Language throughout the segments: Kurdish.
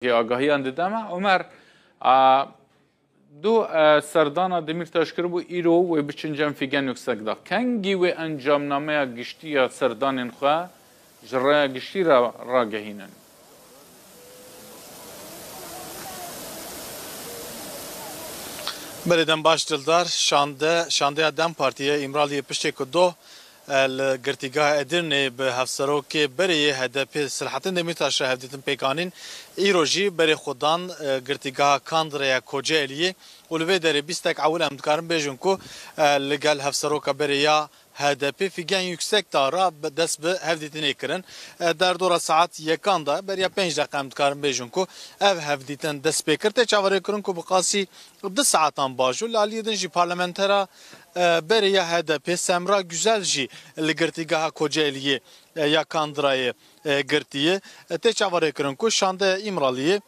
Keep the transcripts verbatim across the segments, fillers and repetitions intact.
Hê agahiyan dide me. Omer, a, du, e, serdana Demîrtaş kiribû, îro wê biçin cem Fîgen Yuksekdag. Kengî wê encamnameya giştî ya serdanên xwe ji rêya giştî re ragehînin? Berê dem baş Dildar, şande, şandeya dem Partiyê Îmraliyê piştê ku doh e, li girtîgeha Edirnê bi hevserokê berê yê H D P Selahattin Demîrtaş re hevdîtin pêk anîn, îro jî berê xwe dan, e, girtîgeha Kandirê ya Kocaeliyê û li vê derê bîstek ewil em dikarin bêjin ku, e, li gel hevseroka berê ya H D P Fîgen Yüksekdağ re bi, dest bi hevdîtinê kirin. E, derdora saet yekan de, beriya pênc deqe em dikarin bêjin ku ev hevdîtin dest pê kir. Tê çaverêkirin ku bi qasî du saetan bajo, li aliyê din jî parlamentera, e, berê ya H D P Semra Güzel jî li girtîgeha Kocaeliyê, e, ya Kandirayê, e, girtiye. E, tê çaverêkirin ku şandeya Îmraliyê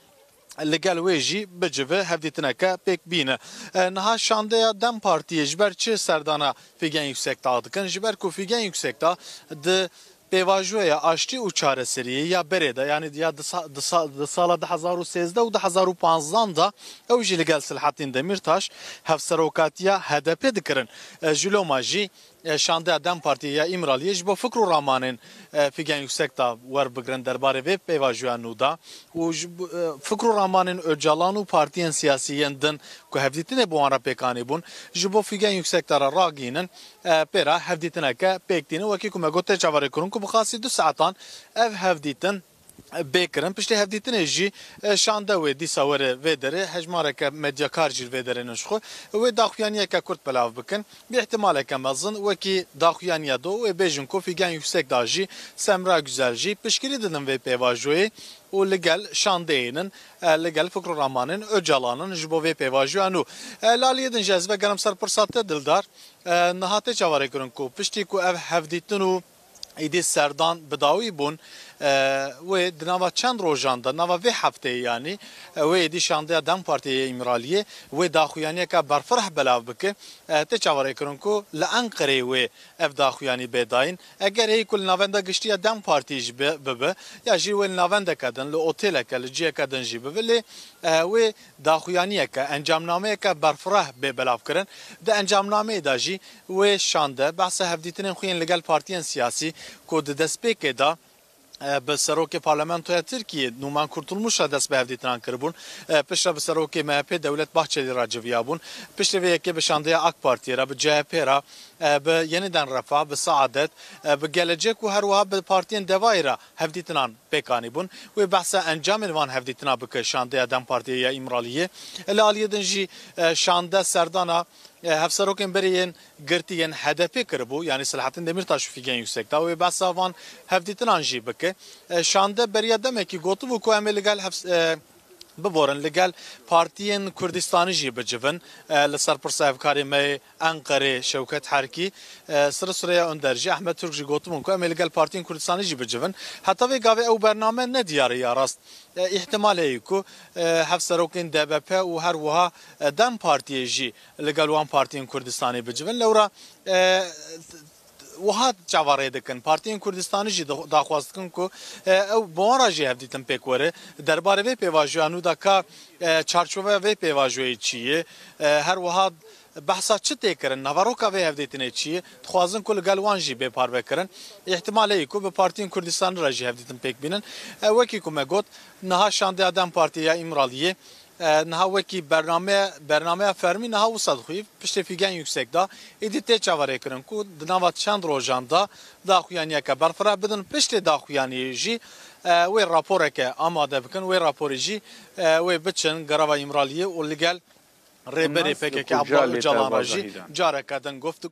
li gel wê jî bicive hevdîtineke pêk bîne. E, niha şandeya dem Partiyê ji ber çi serdana Fîgen Yüksekdağ dikin? Ji ber ku Fîgen Yüksekdağ di pêvajoya aştî û çareseriyê ya berê de, yanî ya di sa-, di sa-, di sala du hezar û sêzdeh û du hezar û panzdeh de ew jî li gel Selahattin Demîrtaş hevserokatiya H D P dikirin. E, ji loma jî, e, şandeya dem Partiyê ya Îmraliyê ji bo fikr û ramanên, e, Fîgen Yüksekdağ werbigirin derbarê vê pêvajoya nû de û ji bo, e, fikr û ramanên Ocalan û partiyên siyasî yên din ku hevdîtinê bi wan re pêk anîbûn, ji bo Fîgen Yüksekdağ re ragihînin, e, pê re hevdîtineke pêk tînin. Wekî ku me got, tê çaverêkirin ku bi qasî du saetan ev hevdîtin bê kirin. Piştî hevdîtinê jî, e, şande wê dîsa were vê derê, hejmareke medyakar jî li vê derê ne ji xwe. Wê daxuyaniyeke kurt belav bikin. Bi îhtimaleke mezin wekî daxuyaniya do wê bêjin ku Fîgen Yüksekdağ jî, Semra Güzel jî piştgirî didin vê pêvajoyê û li gel şandeyê nin, e, li gel fikr û ramanên Ocalan in ji bo vê pêvajoya nû. E, li aliyê din jî ez vegerim ser pirsa te, Dildar. E, niha tê çaverêkirin ku piştî ku ev hevdîtin û êdî serdan bi dawî bûn, e, wê di nava çend rojan de, nava vê hefteyê yanî, e, wê êdî şandeya dem Partiyê yê Îmraliyê wê daxuyaniyeke berfireh belav bike. E, tê çaverêkirin ku li Enqereyê wê ev daxuyanî bê dayîn. Eger hêyî ku li navenda giştî ya dem Partiyê jî bi-, bibe, ya jî wê li navendeke din, li otêleke, li ciheke din jî bibe, lê, e, wê daxuyaniyeke, encamnameyeke berfireh bê belavkirin. Di encamnameyê de jî wê şande behsa hevdîtinên xwe yên li gel partiyên siyasî ku di destpêkê de, e, bi serokê Parlamentoya Tirkiyê Numan Kurtulmuş re dest bi hevdîtinan kiribûn. E, piştre bi serokê M H P Dewlet Bahçelî re civiyabûn. Piştî vê yekê bi şandeya AK Partiyê re, bi C H P re, e, bi Yeniden Refah, bi Saadet, e, bi Gelecek û her wiha bi partiyên devayî re hevdîtinan pêk anîbûn. Wê behsa encamên van hevdîtina bike şandeya dem Partiyê ya Îmraliyê. Li aliyê din jî, e, şande serdana, e, hevserokên berê yên girtî yên H D P kiribû, yanî Selahattin Demîrtaş û Fîgen Yüksekdağ. Wê behsa van hevdîtinan jî bike. E, şande beriya demekî gotibû ku em ê li gel hevs-, e, biborin, li gel partiyên Kurdistanî jî bicivin, e, li ser pirsa hevkarê me yê Enqerê Şewket Herkî, e, sire sireya Önder jî, Ehmed Türk jî gotibûn ku em ê li gel partiyên Kurdistanî jî bicivin. Heta vê gavê ew bername ne diyar e ya rast. E, îhtimal heye ku, e, hevserokên D B P û her wiha, e, dem Partiyê jî li gel wan partiyên Kurdistanê bicivin. Lewra, e, wiha çaverê dikin. Partiyên Kurdistanî jî da-, daxwaz dikin ku, e, ew bi wan re jî hevdîtin pêk were. Derbarê vê pêvajoya nû de ka, e, çarçoveya vê pêvajoyê çi ye? E, her wiha behsa çi tê kirin? Naveroka vê hevdîtinê çi ye? Dixwazin ku li gel wan jî bê parvekirin. Îhtimal heye ku bi partiyên Kurdistanî re jî hevdîtin pêk bînin. E, wekî ku me got, niha şandeya dem Partiyê ya Îmraliyê, e, niha wekî bername, bernameya fermî niha wisa dixuye. Piştê Fîgen Yüksekdağ êdî tê çaverêkirin ku di nava çend rojan de daxuyaniyeke berfireh bidin. Piştê daxuyaniyê jî, e, wê raporeke amade bikin. Wê raporê jî, e, wê biçin Garava Îmraliyê û li gel rêberê P K K Abdullah Ocalan re jî careke din guftû